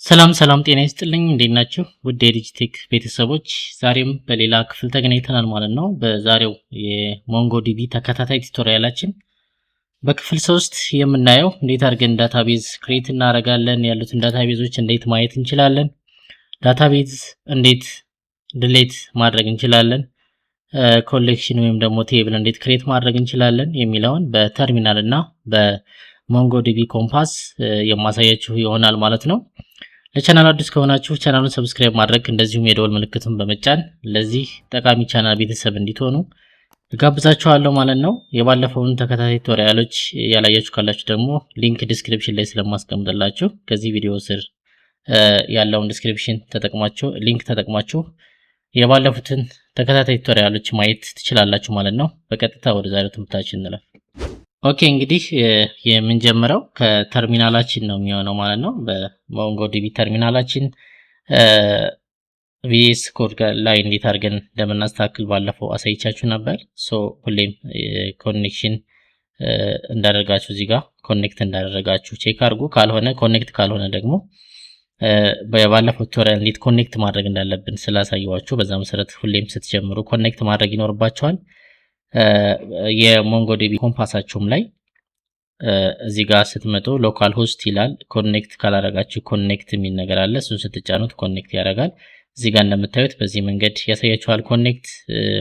ሰላም ሰላም፣ ጤና ይስጥልኝ፣ እንዴት ናችሁ? ውድ የዲጂቴክ ቤተሰቦች፣ ዛሬም በሌላ ክፍል ተገናኝተናል ማለት ነው። በዛሬው የ MongoDB ተከታታይ tutorial ኣችን በክፍል 3 የምናየው እንዴት አድርገን database create እናደርጋለን፣ ያሉትን database ኦች እንዴት ማየት እንችላለን፣ database እንዴት delete ማድረግ እንችላለን፣ collection ወይም ደግሞ table እንዴት create ማድረግ እንችላለን የሚለውን በተርሚናል እና በ MongoDB Compass የማሳያችሁ ይሆናል ማለት ነው። ለቻናሉ አዲስ ከሆናችሁ ቻናሉን subscribe ማድረግ እንደዚሁም የደወል ምልክቱን በመጫን ለዚህ ጠቃሚ ቻናል ቤተሰብ እንድትሆኑ እጋብዛችኋለሁ ማለት ነው። የባለፈውን ተከታታይ tutorial ኦች ያላያችሁ ካላችሁ ደግሞ link description ላይ ስለማስቀምጥላችሁ ከዚህ ቪዲዮ ስር ያለውን description ተጠቅማችሁ፣ link ተጠቅማችሁ የባለፉትን ተከታታይ tutorial ኦች ማየት ትችላላችሁ ማለት ነው። በቀጥታ ወደ ዛሬው ትምህርታችን እንለፍ። Okay፣ እንግዲህ የምንጀምረው ከተርሚናላችን ነው የሚሆነው ማለት ነው። በ MongoDB terminal ኣችን VS Code ላይ እንዴት አድርገን እንደምናስተካክል ባለፈው አሳይቻችሁ ነበር። So ሁሌም connection እንዳደረጋችሁ፣ እዚህ ጋር connect እንዳደረጋችሁ check አድርጉ። ካልሆነ፣ connect ካልሆነ ደግሞ ባለፈው tutorial እንዴት connect ማድረግ እንዳለብን ስላሳየኋችሁ በዛ መሰረት ሁሌም ስትጀምሩ connect ማድረግ ይኖርባችኋል። የ MongoDB Compass ኣችሁም ላይ እዚህ ጋር ስትመጡ localhost ይላል። Connect ካላረጋችሁ connect የሚል ነገር አለ። እሱን ስትጫኑት connect ያደርጋል። እዚህ ጋር እንደምታዩት በዚህ መንገድ ያሳያችኋል connect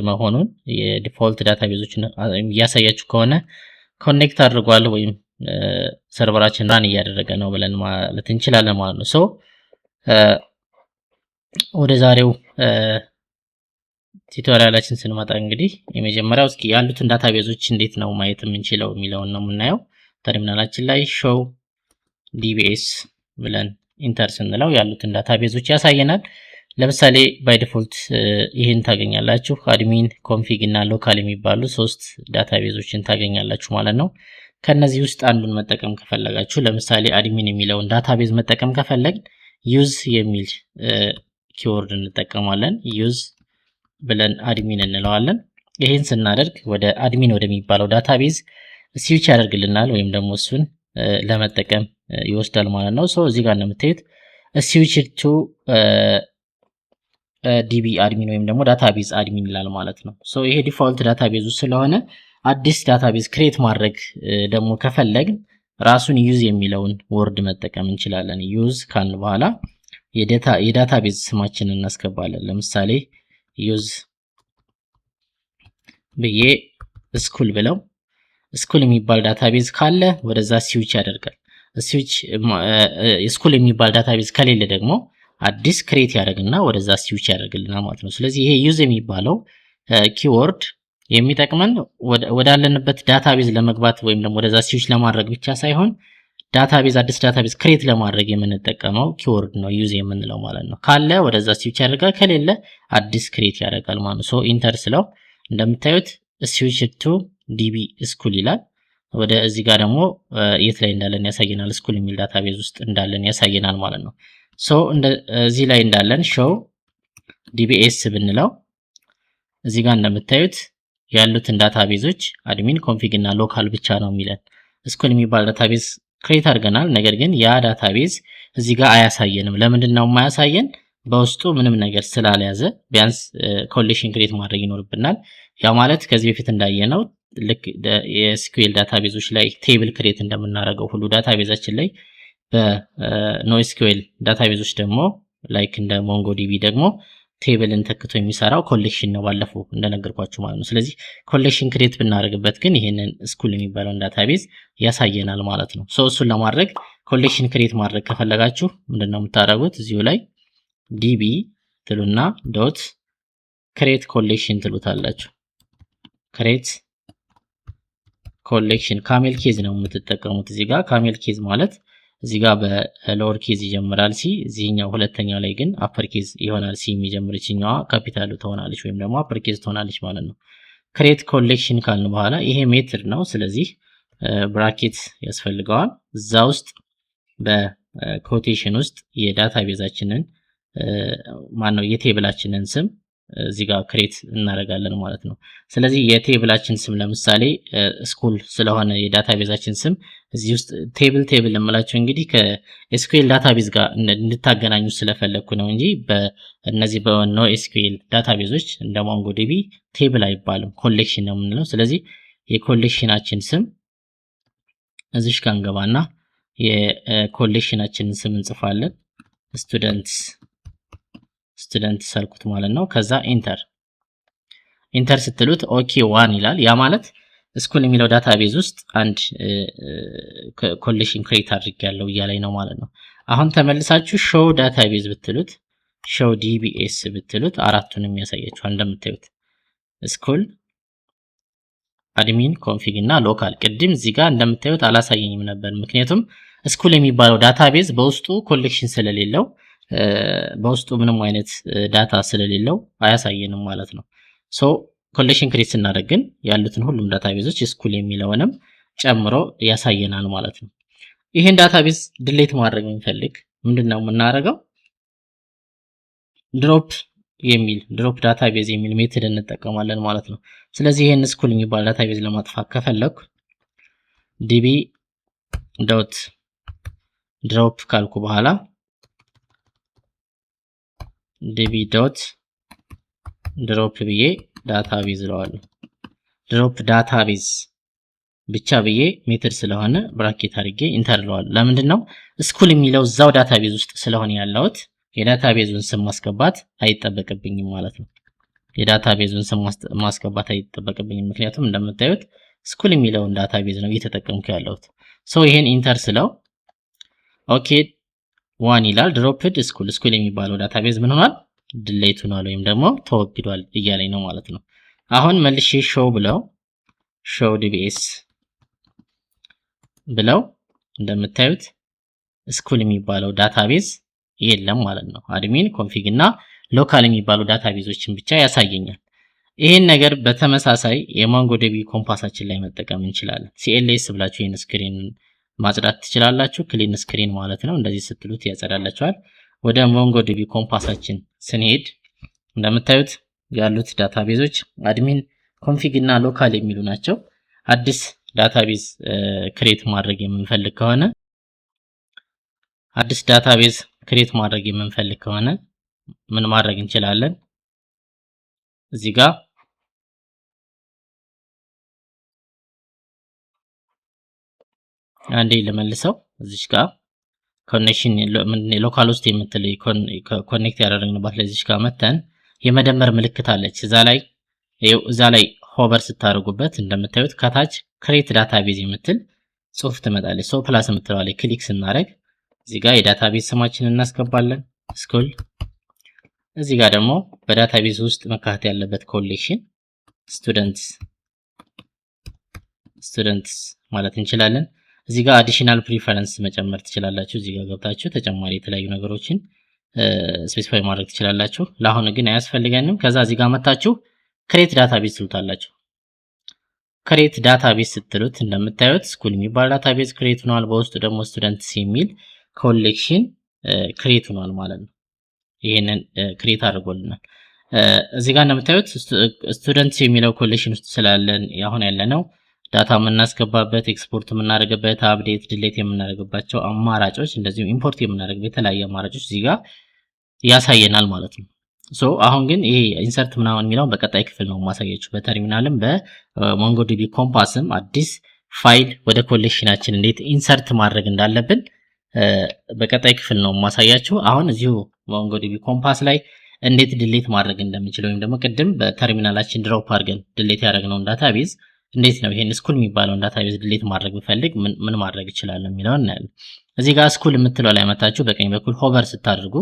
መሆኑን። የ default database ኦችን እያሳያችሁ ከሆነ connect አድርጓል ወይም server ኣችን run እያደረገ ነው ብለን ማለት እንችላለን ማለት ነው። So ወደ ዛሬው tutorial ኣችን ስንመጣ እንግዲህ የመጀመሪያው እስኪ ያሉትን database ኦች እንዴት ነው ማየት የምንችለው የሚለውን ነው የምናየው። ተርሚናላችን ላይ show dbs ብለን enter ስንለው ያሉትን database ኦች ያሳየናል። ለምሳሌ by default ይህን ታገኛላችሁ። Admin፣ config እና local የሚባሉ ሶስት database ኦችን ታገኛላችሁ ማለት ነው። ከነዚህ ውስጥ አንዱን መጠቀም ከፈለጋችሁ፣ ለምሳሌ admin የሚለውን database መጠቀም ከፈለግን use የሚል keyword እንጠቀማለን። Use ብለን admin እንለዋለን። ይህን ስናደርግ ወደ admin ወደሚባለው database switch ያደርግልናል ወይም ደግሞ እሱን ለመጠቀም ይወስዳል ማለት ነው። So እዚህ ጋር እንደምታዩት switch to DB admin ወይም ደግሞ database admin ይላል ማለት ነው። So ይሄ default database ኡ ስለሆነ አዲስ database create ማድረግ ደግሞ ከፈለግን ራሱን use የሚለውን word መጠቀም እንችላለን። Use ካልን በኋላ የ database ስማችንን እናስገባለን። ለምሳሌ use ብዬ school ብለው school የሚባል database ካለ ወደዛ switch ያደርጋል። Switch school የሚባል database ከሌለ ደግሞ አዲስ create ያደርግና ወደዛ switch ያደርግልናል ማለት ነው። ስለዚህ ይሄ use የሚባለው keyword የሚጠቅመን ወዳለንበት database ለመግባት ወይም ደግሞ ወደዛ switch ለማድረግ ብቻ ሳይሆን database አዲስ database create ለማድረግ የምንጠቀመው keyword ነው use የምንለው ማለት ነው። ካለ ወደዛ switch ያደርጋል፣ ከሌለ አዲስ create ያደርጋል ማለት ነው። So enter ስለው እንደምታዩት switch to DB school ይላል። ወደ እዚህ ጋር ደግሞ የት ላይ እንዳለን ያሳየናል። School የሚል database ውስጥ እንዳለን ያሳየናል ማለት ነው። So እዚህ ላይ እንዳለን show dbs ብንለው እዚህ ጋር እንደምታዩት ያሉትን database ኦች admin፣ config እና local ብቻ ነው የሚለን። School የሚባል database create አድርገናል። ነገር ግን ያ database እዚህ ጋር አያሳየንም። ለምንድን ነው የማያሳየን? በውስጡ ምንም ነገር ስላልያዘ ቢያንስ collection create ማድረግ ይኖርብናል። ያ ማለት ከዚህ በፊት እንዳየነው ልክ የ SQL database ኦች ላይ table create እንደምናደርገው ሁሉ database ኣችን ላይ በ NoSQL database ኦች ደግሞ like እንደ MongoDB ደግሞ table ን ተክቶ የሚሰራው collection ነው፣ ባለፈው እንደነገርኳችሁ ማለት ነው። ስለዚህ collection create ብናደርግበት ግን ይሄንን school የሚባለውን database ያሳየናል ማለት ነው። So እሱን ለማድረግ፣ collection create ማድረግ ከፈለጋችሁ ምንድነው የምታደርጉት? እዚሁ ላይ DB ትሉና dot create collection ትሉታላችሁ። Create collection camel case ነው የምትጠቀሙት። እዚህ ጋር camel case ማለት እዚህ ጋር በ lower case ይጀምራል C፣ እዚህኛው ሁለተኛው ላይ ግን upper case ይሆናል። C የሚጀምር ይችኛዋ ካፒታሉ ትሆናለች ወይም ደግሞ upper case ትሆናለች ማለት ነው። Create collection ካልን በኋላ ይሄ method ነው። ስለዚህ bracket ያስፈልገዋል። እዛ ውስጥ በ quotation ውስጥ የ database ኣችንን፣ ማነው የ table ኣችንን ስም እዚህ ጋር create እናደርጋለን ማለት ነው። ስለዚህ የ table ኣችን ስም ለምሳሌ school ስለሆነ የ database ኣችን ስም፣ እዚህ ውስጥ table የምላችሁ እንግዲህ ከ SQL database ጋር እንድታገናኙ ስለፈለግኩ ነው እንጂ በእነዚህ በ NoSQL database ኦች እንደ MongoDB table አይባልም፣ collection ነው የምንለው። ስለዚህ የ collection ኣችን ስም እዚሽ ጋር እንገባና የ collection ኣችንን ስም እንጽፋለን። Students አልኩት ማለት ነው። ከዛ enter enter ስትሉት okay one ይላል። ያ ማለት school የሚለው database ውስጥ አንድ collection create አድርጌያለሁ እያለኝ ነው ማለት ነው። አሁን ተመልሳችሁ show database ብትሉት፣ show dbs ብትሉት አራቱንም ያሳያችኋል። እንደምታዩት school፣ admin፣ config እና local። ቅድም እዚህ ጋር እንደምታዩት አላሳየኝም ነበር፣ ምክንያቱም school የሚባለው database በውስጡ collection ስለሌለው፣ በውስጡ ምንም አይነት data ስለሌለው አያሳየንም ማለት ነው። So collection create ስናደርግ ግን ያሉትን ሁሉም database ኦች school የሚለውንም ጨምሮ ያሳየናል ማለት ነው። ይህን database delete ማድረግ ብንፈልግ ምንድን ነው የምናደርገው? Drop የሚል፣ drop database የሚል method እንጠቀማለን ማለት ነው። ስለዚህ ይህን school የሚባል database ለማጥፋት ከፈለኩ db.drop ካልኩ በኋላ db.drop ብዬ database እለዋለሁ። Drop database ብቻ ብዬ method ስለሆነ bracket አድርጌ enter እለዋለሁ። ለምንድን ነው? School የሚለው እዛው database ውስጥ ስለሆነ ያለውት የ database ኡን ስም ማስገባት አይጠበቅብኝም ማለት ነው። የ database ኡን ስም ማስገባት አይጠበቅብኝም፣ ምክንያቱም እንደምታዩት school የሚለውን database ነው እየተጠቀምኩ ያለሁት። So ይሄን enter ስለው okay one ይላል። Dropped school፣ school የሚባለው database ምን ሆኗል? Delete ሆኗል ወይም ደግሞ ተወግዷል እያለኝ ነው ማለት ነው። አሁን መልሼ show ብለው፣ show dbs ብለው እንደምታዩት school የሚባለው database የለም ማለት ነው። Admin፣ config እና local የሚባሉ database ኦችን ብቻ ያሳየኛል። ይህን ነገር በተመሳሳይ የ MongoDB Compass ኣችን ላይ መጠቀም እንችላለን። CLS ብላችሁ ይህን screen ማጽዳት ትችላላችሁ። Clean screen ማለት ነው። እንደዚህ ስትሉት ያጸዳላችኋል። ወደ MongoDB Compass ኣችን ስንሄድ እንደምታዩት ያሉት database ኦች admin፣ config እና local የሚሉ ናቸው። አዲስ database create ማድረግ የምንፈልግ ከሆነ አዲስ database create ማድረግ የምንፈልግ ከሆነ ምን ማድረግ እንችላለን? እዚህ ጋር አንዴ ልመልሰው። እዚች ጋር connection localhost የምትል connect ያደረግንባት ለዚች ጋር መተን የመደመር ምልክት አለች። እዛ ላይ hover ስታደርጉበት እንደምታዩት ከታች create database የምትል ጽሁፍ ትመጣለች። So plus የምትለዋ ላይ click ስናደርግ እዚህ ጋር የ database ስማችንን እናስገባለን፣ school። እዚህ ጋር ደግሞ በ database ውስጥ መካተት ያለበት collection students ማለት እንችላለን። እዚህ ጋር additional preference መጨመር ትችላላችሁ። እዚህ ጋር ገብታችሁ ተጨማሪ የተለያዩ ነገሮችን specify ማድረግ ትችላላችሁ። ለአሁኑ ግን አያስፈልገንም። ከዛ እዚህ ጋር መታችሁ create database ትሉታላችሁ። Create database ስትሉት እንደምታዩት school የሚባል database create ሆኗል። በውስጡ ደግሞ students የሚል collection create ሆኗል ማለት ነው። ይሄንን create አድርጎልናል። እዚህ ጋር እንደምታዩት students የሚለው collection ውስጥ ስላለን አሁን ያለነው data የምናስገባበት፣ ኤክስፖርት የምናደርግበት፣ update፣ delete የምናደርግባቸው አማራጮች፣ እንደዚሁም import የምናደርግበት የተለያዩ አማራጮች እዚህ ጋር ያሳየናል ማለት ነው። So አሁን ግን ይሄ insert ምናምን የሚለውን በቀጣይ ክፍል ነው የማሳያችሁ። በ terminal ም በ MongoDB Compass ም አዲስ ፋይል ወደ collection ኣችን እንዴት insert ማድረግ እንዳለብን በቀጣይ ክፍል ነው የማሳያችሁ። አሁን እዚሁ MongoDB Compass ላይ እንዴት delete ማድረግ እንደምንችል ወይም ደግሞ ቅድም በ terminal ኣችን drop አድርገን delete ያደረግነውን database እንዴት ነው፣ ይሄን school የሚባለውን database delete ማድረግ ብፈልግ ምን ማድረግ እችላለሁ የሚለውን እናያለን። እዚህ ጋር school የምትለው ላይ መታችሁ በቀኝ በኩል hover ስታደርጉ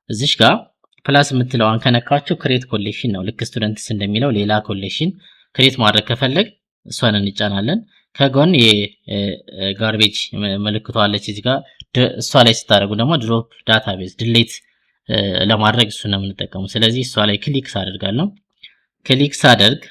እዚሽ ጋር plus የምትለዋን ከነካችሁ create collection ነው። ልክ students እንደሚለው ሌላ collection create ማድረግ ከፈለግ እሷን እንጫናለን። ከጎን የ garbage ምልክቷ አለች እዚህ ጋር፣ እሷ ላይ ስታደርጉ ደግሞ drop database፣ delete ለማድረግ እሱን ነው የምንጠቀመው። ስለዚህ እሷ ላይ click ሳደርጋለሁ። Click ሳደርግ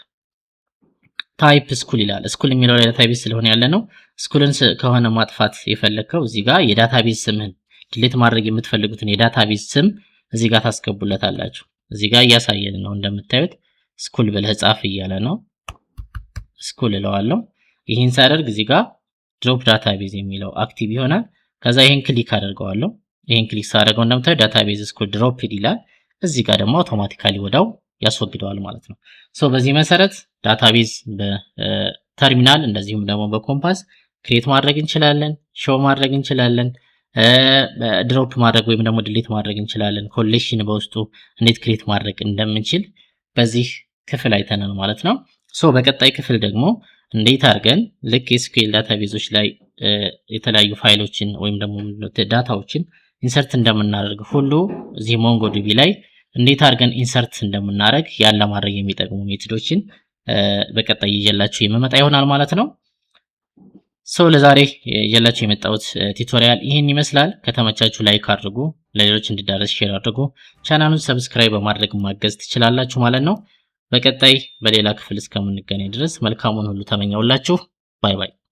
type school ይላል። School የሚለው ላይ database ስለሆነ ያለ ነው። School ን ከሆነ ማጥፋት የፈለግከው እዚህ ጋር የ database ስምህን፣ delete ማድረግ የምትፈልጉትን የ database ስም እዚህ ጋር ታስገቡለታላችሁ። እዚህ ጋር እያሳየን ነው። እንደምታዩት school ብለህ ጻፍ እያለ ነው። School እለዋለሁ። ይህን ሳደርግ እዚህ ጋር drop database የሚለው active ይሆናል። ከዛ ይህን click አደርገዋለሁ። ይህን click ሳደርገው እንደምታዩት database school dropped ይላል። እዚህ ጋር ደግሞ automatically ወዲያው ያስወግደዋል ማለት ነው። So በዚህ መሰረት database በ terminal እንደዚሁም ደግሞ በ Compass create ማድረግ እንችላለን፣ show ማድረግ እንችላለን፣ drop ማድረግ ወይም ደግሞ delete ማድረግ እንችላለን። Collection በውስጡ እንዴት create ማድረግ እንደምንችል በዚህ ክፍል አይተናል ማለት ነው። So በቀጣይ ክፍል ደግሞ እንዴት አድርገን ልክ SQL database ኦች ላይ የተለያዩ ፋይሎችን ወይም ደግሞ data ዎችን insert እንደምናደርግ ሁሉ እዚህ MongoDB ላይ እንዴት አድርገን insert እንደምናደርግ ያን ለማድረግ የሚጠቅሙ method ኦችን በቀጣይ ይዤላችሁ የምመጣ ይሆናል ማለት ነው። So ለዛሬ ይዤላችሁ የመጣሁት tutorial ይህን ይመስላል። ከተመቻችሁ like አድርጉ፣ ለሌሎች እንዲዳረስ share አድርጉ፣ ቻናሉን subscribe በማድረግ ማገዝ ትችላላችሁ ማለት ነው። በቀጣይ በሌላ ክፍል እስከምንገናኝ ድረስ መልካሙን ሁሉ ተመኘሁላችሁ። Bye bye።